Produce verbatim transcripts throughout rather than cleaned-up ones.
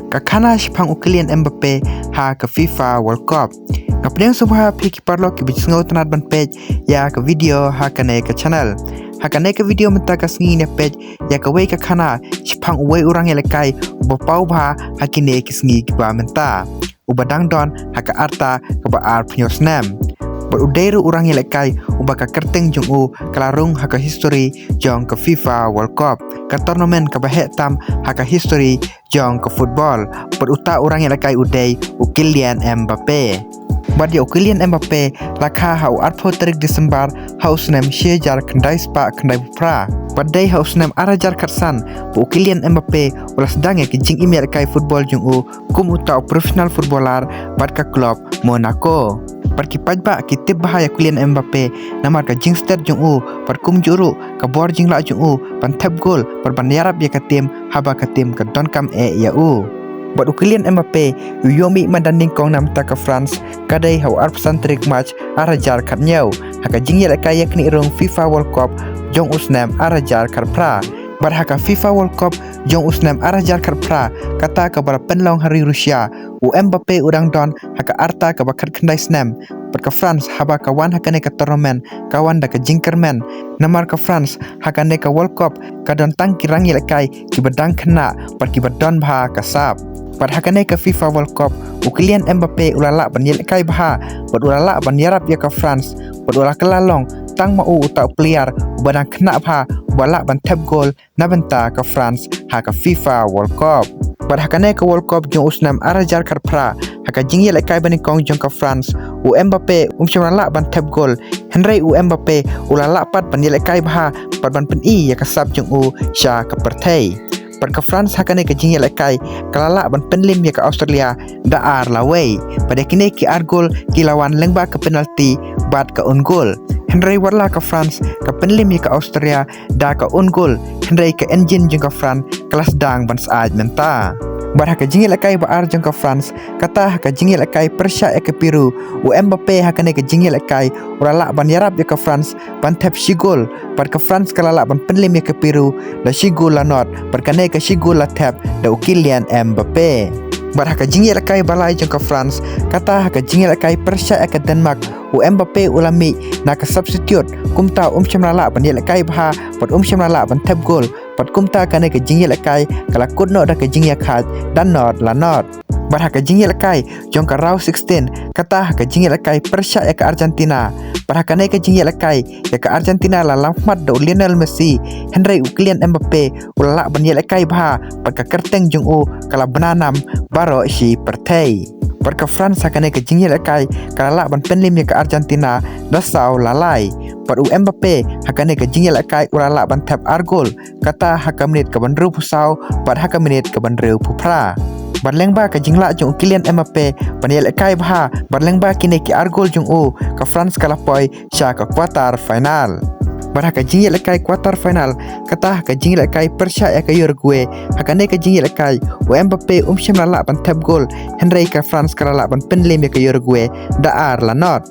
Ka khana shaphang u Kylian Mbappe ha ka FIFA World Cup. Nga pdiang sngewbha ïa phi ki paralok kiba ju sngewtynnat ban peit ïa ka video ha kane ka channel. Ha kane ka video mynta ka sngi ngin ïa peit ïa kawei ka khana shaphang uwei u rangïalehkai uba paw bha ha kine ki sngi kiba mynta, uba dang don ha ka rta kaba arphew snem. Bad u dei ruh u rangïalehkai uba ka kyrteng jong u ka la rung ha ka history jong ka FIFA World Cup, ka tournament kaba heh tam ha ka history jong ka football. Bad uta u rangïalehkai u dei u Kylian Mbappe. Bad ïa u Kylian Mbappe la kha ha u arphew tarik December ha u snem shi hajar khyndai spah khyndai phew phra. Bad dei ha u snem ar hajar khatsan ba u Kylian Mbappe u la sdang ïa ka jingim ïalehkai football jong u kum uta u professional footballer bad ka club Monaco. Bad ki paidbah ki tip bha ïa u Kylian Mbappe namar ka jingstet jong u bad kumjuh ruh ka bor jinglah jong u ban thep gol bad ban ïarap ïa ka team haba ka team ka donkam eh ïa u. Bad u Kylian Mbappe u ïoh mih madan nyngkong na bynta ka France ka dei ha u arphew san tarik March ar hajar khathynñiew ha ka jingïalehkai ïaknieh rung FIFA World Cup jong u snem ar hajar khatphra. Bad ha ka FIFA World Cup jong u snem ar hajar khatphra, kata kaba la pynlong ha ri Russia, u Mbappe u dang don ha ka rta kaba khatkhyndai snem. Bad ka France haba ka wan ha kane ka tournament ka wan da ka jingkyrmen, namar ka France ha kane ka World Cup ka don tang ki rangïalehkai kiba dang khynnah bad kiba don bha ka sap. Bad ha kane ka FIFA World Cup u Kylian Mbappe u la lah ban ïalehkai bha bad u la lah ban ïarap ïa ka France bad u la kylla long tang ma u uta u player uba dang khynnah bha uba lah ban thep gol na bynta ka France ha ka FIFA World Cup. Bad ha kane ka World Cup jong u snem ar hajar khatphra, ha ka jingïalehkai banyngkong jong ka France, u Mbappe um shym la lah ban thep gol, hynrei u Mbappe u la lah pat ban ïalehkai bha bad ban pyni ïa ka sap jong u sha ka pyrthei. Bad ka France ha kane ka jingïalehkai ka la lah ban pynlem ïa ka Australia da ar lawei. Bad ïa kine ki ar gol ki la wan lyngba ka penalty bad ka own goal. Hynrei wat la ka France ka pynlem ïa ka Australia da ka own goal, hynrei ka engine jong ka France ka la sdang ban syaid mynta. Bad ha ka jingïalehkai ba ar jong ka France, kata ha ka jingïalehkai pyrshah ïa ka Peru, u Mbappe ha kane ka jingïalehkai u la lah ban ïarap ïa ka France ban thep shi gol. Bad ka France ka la lah ban pynlem ïa ka Peru da shi gol la not, bad kane ka shi gol la thep da u Kylian Mbappe. Bad ha ka jingïalehkai ba lai jong ka France, kata ha ka jingïalehkai pyrshah ïa ka Denmark, u Mbappe u la mih na ka substitute, kumta um shym la lah ban ïalehkai bha bad um shym la lah ban thep gol. Bad kumta kane ka jingïalehkai ka la kut noh da ka jingïakhaid da not la not. Bad ha ka jingïalehkai jong ka round sixteen, kata ha ka jingïalehkai pyrshah ïa ka Argentina. Bad ha kane ka jingïalehkai ïa ka Argentina la lamkhmat da u Lionel Messi, hynrei u Kylian Mbappe u la lah ban ïalehkai bha bad ka kyrteng jong u ka la bna nam baroh shi pyrthei. Bad ka France ha kane ka jingïalehkai ka la lah ban pynlem ïa ka Argentina da saw la lai. Bad u Mbappe ha kane ka jingïalehkai u la lah ban thep ar gol, kata ha ka minit kaba hynriewphew saw bad ha ka minit kaba hynriewphew phra. Bad lyngba ka jinglah jong u Kylian Mbappe ban ïalehkai bha bad lyngba kine ki ar gol jong u, ka France ka la poi sha ka quarter final. Bad ha ka jingïalehkai quarter final, kata ha ka jingïalehkai pyrshah ïa ka Uruguay, ha kane ka jingïalehkai u Mbappe um shym la lah ban thep gol, hynrei ka France ka la lah ban pynlem ïa ka Uruguay da ar la not.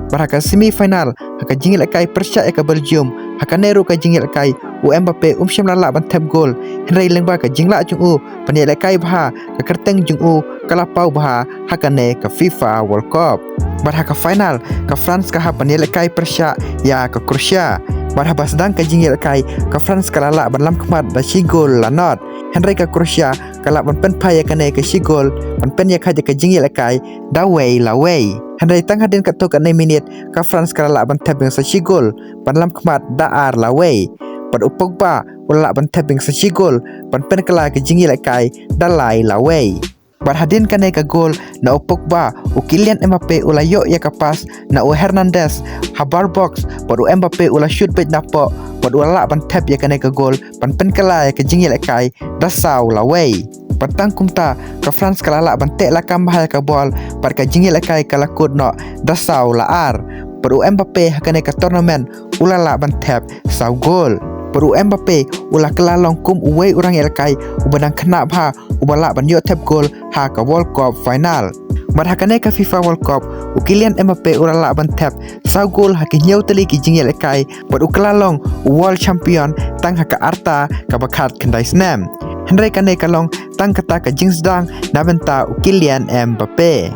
Bad ha ka semi final, ha ka jingïalehkai pyrshah ïa ka Belgium, ha kane ruh ka jingïalehkai u Mbappe um shym la lah ban thep gol, hynrei lyngba ka jinglah jong u ban ïalehkai bha, ka kyrteng jong u ka la paw bha ha kane ka FIFA World Cup. Bad ha ka final, ka France ka hap ban ïalehkai pyrshah ïa ka Croatia. Bad haba sdang ka jingïalehkai, ka France ka la lah ban lamkhmat da shi gol la not, hynrei ka Croatia ka lah ban pynphai ïa kane ka shi gol ban pynïakhaid ïa ka jingïalehkai da wei la wei. Hynrei tang hadien katto katne minit, ka France ka la lah ban thep biang sa shi gol ban lamkhmat da ar la wei. Bad u Pogba u la lah ban thep biang sa shi gol ban pynkylla ïa ka jingïalehkai da lai la wei. Bad hadien kane ka gol na u Pogba, u Kylian Mbappe u la ïoh ïa ka pass na u Hernandez ha bar box, bad u Mbappe u la shoot beit napoh, bad u la lah ban thep ïa kane ka gol ban pynkylla ïa ka jingïalehkai da saw la wei. Bad tang kumta, ka France ka la lah ban teh lakam bha ïa ka bol, bad ka jingïalehkai ka la kut noh da saw la ar. Bad u Mbappe ha kane ka tournament u la lah ban thep saw gol. Bad u Mbappe u la kylla long kum uwei u rangïalehkai uba dang khynnah bha uba lah ban ïoh thep gol ha ka World Cup final. Bad ha kane ka FIFA World Cup, u Kylian Mbappe u la lah ban thep saw gol ha ki hynñiew tylli ki jingïalehkai, bad u kylla long u world champion tang ha ka rta kaba khatkhyndai snem. Hynrei kane ka long tang kata ka jingsdang na bynta u Kylian Mbappe.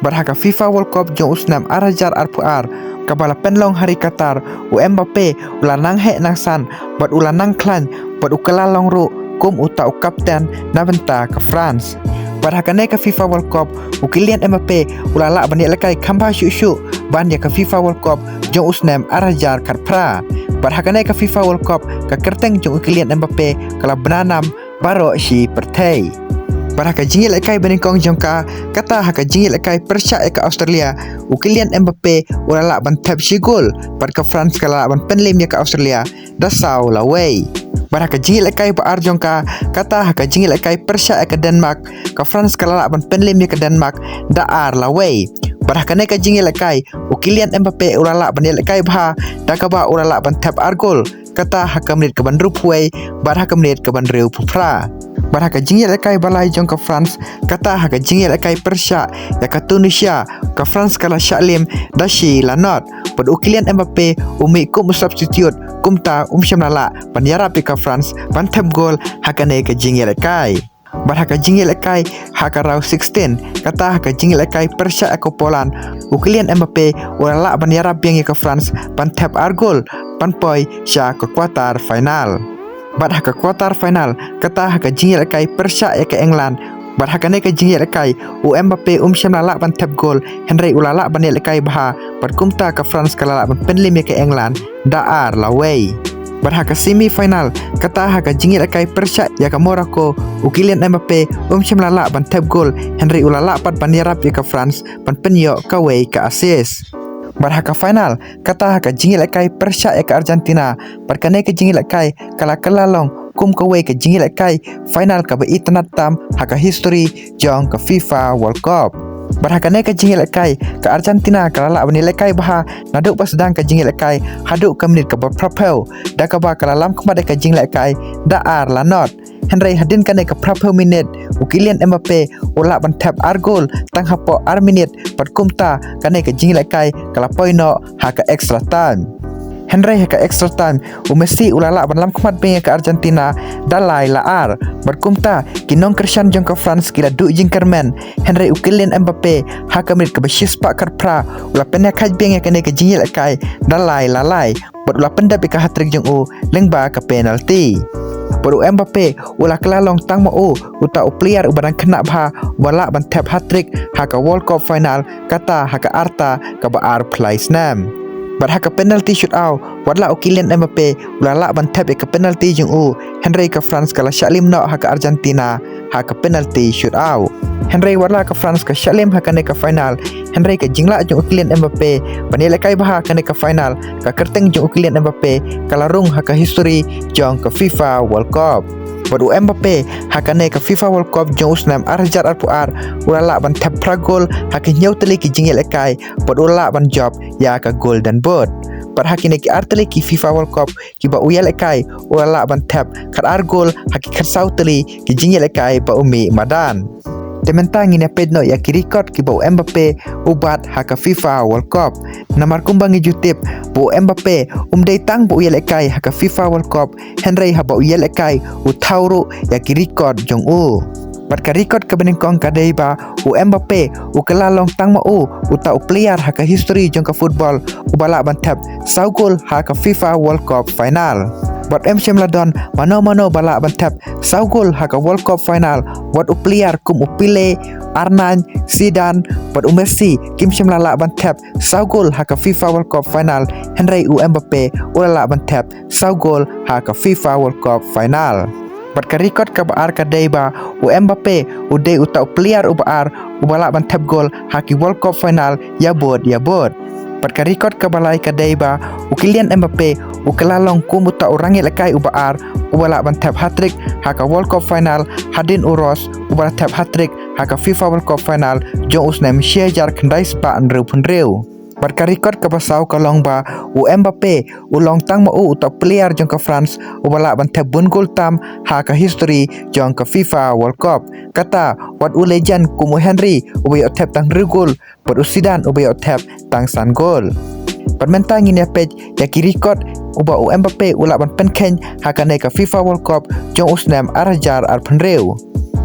Bad ha ka FIFA World Cup jong u snem ar hajar arphew ar, kaba la pynlong ha ri Qatar, u Mbappe u la nang heh nang san bad u la nang khlaiñ bad u kylla long ruh kum uta u kapten na bynta ka France. Bad ha kane ka FIFA World Cup, u Kylian Mbappe u la lah ban ïalehkai kham bha shuh shuh ban ïa ka FIFA World Cup jong u snem ar hajar khatphra. Bad ha kane ka FIFA World Cup, ka kyrteng jong u Kylian Mbappe ka la bna nam baroh shi pyrthei. Bad ha ka jingïalehkai banyngkong jong ka, kata ha ka jingïalehkai pyrshah ïa ka Australia, u Kylian Mbappe u la lah ban thep shi gol, bad ka France ka la lah ban pynliem ïa ka Australia da saw la wei. Bad ha ka jingïalehkai ba ar jong ka, kata ha ka jingïalehkai pyrshah ïa ka Denmark, ka France ka la lah ban pynliem ïa ka Denmark da ar la wei. Bad ha kane ka jingïalehkai, u Kylian Mbappe u la lah ban ïalehkai bha, da kaba u la lah ban thep ar gol, kata ha ka minit ka ban hynriewphew wei bad ha ka minit ka ban hynriewphew phra. Bad ha ka jingïalehkai ba lai jong ka France, kata ha ka jingïalehkai pyrshah ïa ka Tunisia, ka France ka la shah liem da shi la nod. Bad u Kylian Mbappe u mih kum u substitute, kumta um shym la lah ban ïarap ïa ka France ban thep gol ha kane ka jingïalehkai. Bad ha ka jingïalehkai ha ka round sixteen, kata ha ka jingïalehkai pyrshah ïa ka Poland, u Kylian Mbappe u la lah ban ïarap biang ïa ka France ban thep ar gol ban poi sha ka quarter final. Bad ha ka quarter final, kata ha ka jingïalehkai pyrshah ïa ka England. Bad ha kane ka jingïalehkai, u Mbappe um shym la lah ban thep gol, hynrei u la lah ban ïalehkai bha, bad kumta ka France ka la lah ban pynliem ïa ka England da ar la wei. Bad ha ka semi final, kata ha ka jingïalehkai pyrshah ïa ka Morocco, u Kylian Mbappe um shym la lah ban thep gol, hynrei u la lah pat ban ïarap ïa ka France ban pynïoh kawei ka assist. Bad ha ka final, kata ha ka jingïalehkai pyrshah ïa ka Argentina, bad kane ka jingïalehkai ka la kylla long kum kawei ka jingïalehkai final kaba itynnad tam ha ka history jong ka FIFA World Cup. Bad ha kane ka jingïalehkai, ka Argentina ka la lah ban ïalehkai bha naduh ba sdang ka jingïalehkai haduh ka minit kaba phraphew, da kaba ka la lam khmat ïa ka jingïalehkai da ar la nod. Hynrei hadien kane ka phraphew minit, u Kylian Mbappe u lah ban thep ar gol tang hapoh ar minit, bad kumta kane ka jingïalehkai ka la poi noh ha ka extra time. Hynrei ha ka extra time, u Messi u la lah ban lam khmat biang ïa ka Argentina da lai la ar. Bad kumta, ki nongkyrshan jong ka France ki la duh jingkyrmen, hynrei u Kylian Mbappe ha ka minit kaba shispah khatphra u la pynïakhaid biang ïa kane ka jingïalehkai da lai la lai. Bad u la pyndep ïa ka hat-trick jong u lyngba ka penalty. Bad u Mbappe u la kylla long tang ma u uta u player uba dang khynnah bha uba lah ban thep hat-trick ha ka World Cup final, kata ha ka rta kaba arphew lai snem. Bad ha ka penalty shootout, wat la u Kylian Mbappe u la lah ban thep ïa ka penalty jong u, hynrei ka France ka la shah liem noh ha ka Argentina ha ka penalty shootout. Hynrei wat la ka France ka shah liem ha kane ka final, hynrei ka jinglah jong u Kylian Mbappe ban ïalehkai bha ha kane ka final, ka kyrteng jong u Kylian Mbappe ka la rung ha ka history jong ka FIFA World Cup. Bad u Mbappe ha kane ka FIFA World Cup jong u snem ar hajar arphew ar u la lah ban thep phra gol ha ki hynñiew tylli ki jingïalehkai, bad u la lah ban jop ïa ka Golden Boot. Bad ha kine ki ar tylli ki FIFA World Cup kiba u ïalehkai, u la lah ban thep khatar gol ha ki khatsaw tylli ki jingïalehkai ba u mih madan. Te mynta ngin ïa peit noh ïa ki record kiba u Mbappe u bat ha ka FIFA World Cup. Namar kumba ngi ju tip ba u Mbappe um dei tang ba u ïalehkai ha ka FIFA World Cup, hynrei haba u ïalehkai u thaw ruh ïa ki record jong u. Bad ka record kaba nyngkong ka dei ba u Mbappe u kylla long tang ma u uta u player ha ka history jong ka football uba lah ban thep saw gol ha ka FIFA World Cup final. Bad em shym la don mano mano ba lah ban thep saw gol ha ka World Cup final, wat u player kum u Pele, R nine, Zidane, bad u Messi kim shym la lah ban thep saw gol ha ka FIFA World Cup final, hynrei u Mbappe u la lah ban thep saw gol ha ka FIFA World Cup final. Bad ka record kaba ar ka dei ba u Mbappe u dei uta u player uba ar uba lah ban thep gol ha ki World Cup final ïa bud ïa bud. Bad ka record kaba lai ka dei ba u Kylian Mbappe u kylla long kum uta u rangïalehkai uba ar uba lah ban thep hat-trick ha ka World Cup final, hadien u Reus uba la thep hat-trick ha ka FIFA World Cup final jong u snem shi hajar khyndai spah hynriewphew hynriew. Bad ka record kaba saw ka long ba u Mbappe u long tang ma u uta u player jong ka France uba lah ban thep bun gol tam ha ka history jong ka FIFA World Cup. Kata wat u legend kum u Henry uba ïoh thep tang hynriew gol, bad u Zidane uba ïoh thep tang san gol. Bad mynta ngin ïa peit ïa ki record uba u Mbappe u lah ban pynkheiñ ha kane ka FIFA World Cup jong u snem ar hajar arphew hynriew.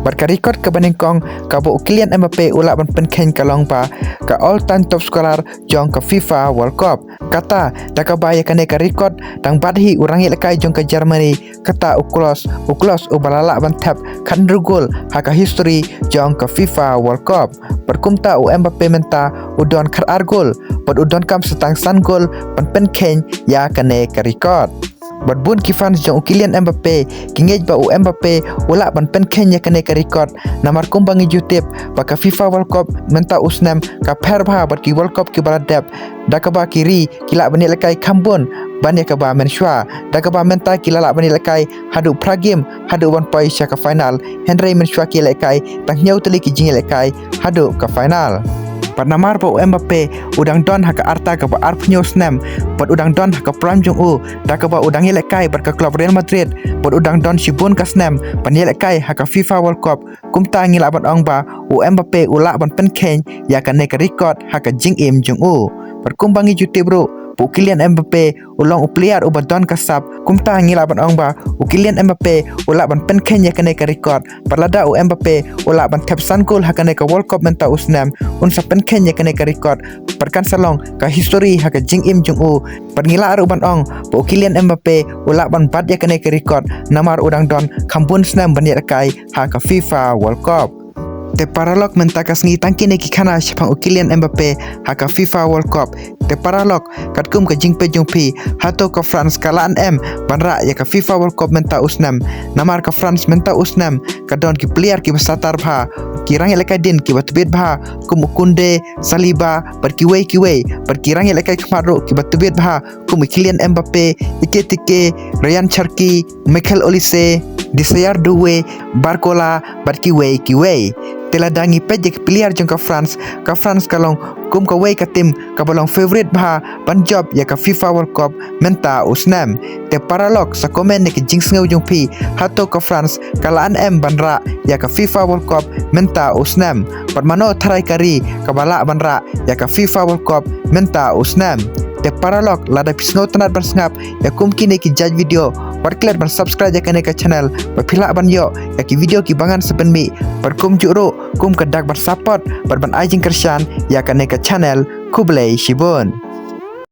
Bad ka record kaba nyngkong kaba u Kylian Mbappe u lah ban pynkheiñ ka long ba ka all time top scorer jong ka FIFA World Cup. Kata da kaba ïa kane ka record dang bat hi u rangïalehkai jong ka Germany, kata u Klose, u Klose uba la lah ban thep khathynriew gol ha ka history jong ka FIFA World Cup. Bad kumta u Mbappe mynta u don khatar gol, bad u donkam sa tang san gol ban pynkheiñ ïa kane ka record. Bad bun ki fans jong u Kylian Mbappe ki ngeit ba u Mbappe u lah ban pynkheiñ ïa kane ka record, namar kumba ngi ju tip ba ka FIFA World Cup mynta u snem ka pher bha bad ki World Cup kiba la dep, da kaba ki ri ki lah ban ïalehkai kham bun ban ïa kaba mynshuwa, da kaba mynta ki la lah ban ïalehkai haduh phra game haduh ban poi sha ka final, hynrei mynshuwa ki ïalehkai tang hynñiew tylli ki jingïalehkai haduh ka final. Bad namar ba u Mbappe u dang don ha ka rta kaba arphew hynñiew snem, bad u dang don ha ka prime jong u, da kaba u dang ïalehkai bad ka club Real Madrid, bad u dang don shibun ka snem ban ïalehkai ha ka FIFA World Cup, kumta ngi lah ban ong ba u Mbappe u lah ban pynkheiñ ïa kane ka record ha ka jingim jong u. Bad kumba ngi ju tip ruh ba u Kylian Mbappe u long u player uba don ka sap, kumta ngi lah ban ong ba u Kylian Mbappe u lah ban pynkheiñ ïa kane ka record. Bad lada u Mbappe u lah ban thep san gol ha kane ka World Cup mynta u snem, un sa pynkheiñ ïa kane ka record, bad kan sa long ka history ha ka jingim jong u. Bad ngi lah ruh ban ong ba u Kylian Mbappe u lah ban bat ïa kane ka record, namar u dang don kham bun snem ban ïalehkai ha ka FIFA World Cup. Te paralok, mynta ka sngi tang kine ki khana shaphang u Kylian Mbappe ha ka FIFA World Cup. Te paralok, katkum ka jingpeit jong phi, hato ka France ka lah ne em ban rah ïa ka FIFA World Cup mynta u snem? Namar ka France mynta u snem ka don ki player kiba satar bha, ki rangïalehkai dien kiba tbit bha, kum u Koundé, Saliba, bad kiwei kiwei, bad ki rangïalehkai khmat ruh kiba tbit bha, kum u Kylian Mbappe, Ekitike, Rayan Cherki, Michael Olise, Désiré Doué, Barcola, bad kiwei kiwei. Te lada ngi peit ïa ki player jong ka France, ka France ka long kum kawei ka team kaba long favourite bha ban jop ïa ka FIFA World Cup mynta u snem. Te paralok, sa comment ïa ki jingsngew jong phi, hato ka France ka lah ne em ban rah ïa ka FIFA World Cup mynta u snem? Bad mano tharai ka ri kaba lah ban rah ïa ka FIFA World Cup mynta u snem? Te paralok, lada phi sngewtynnad ban sngap ïa kum kine ki jait video, wat klet ban subscribe ïa kane ka channel ba phi lah ban ïoh ïa ki video kiba ngan sa pynmih, bad kumjuh ruh kum ka dak ban support bad ban ai jingkyrshan ïa kane ka channel. Khublei shibun.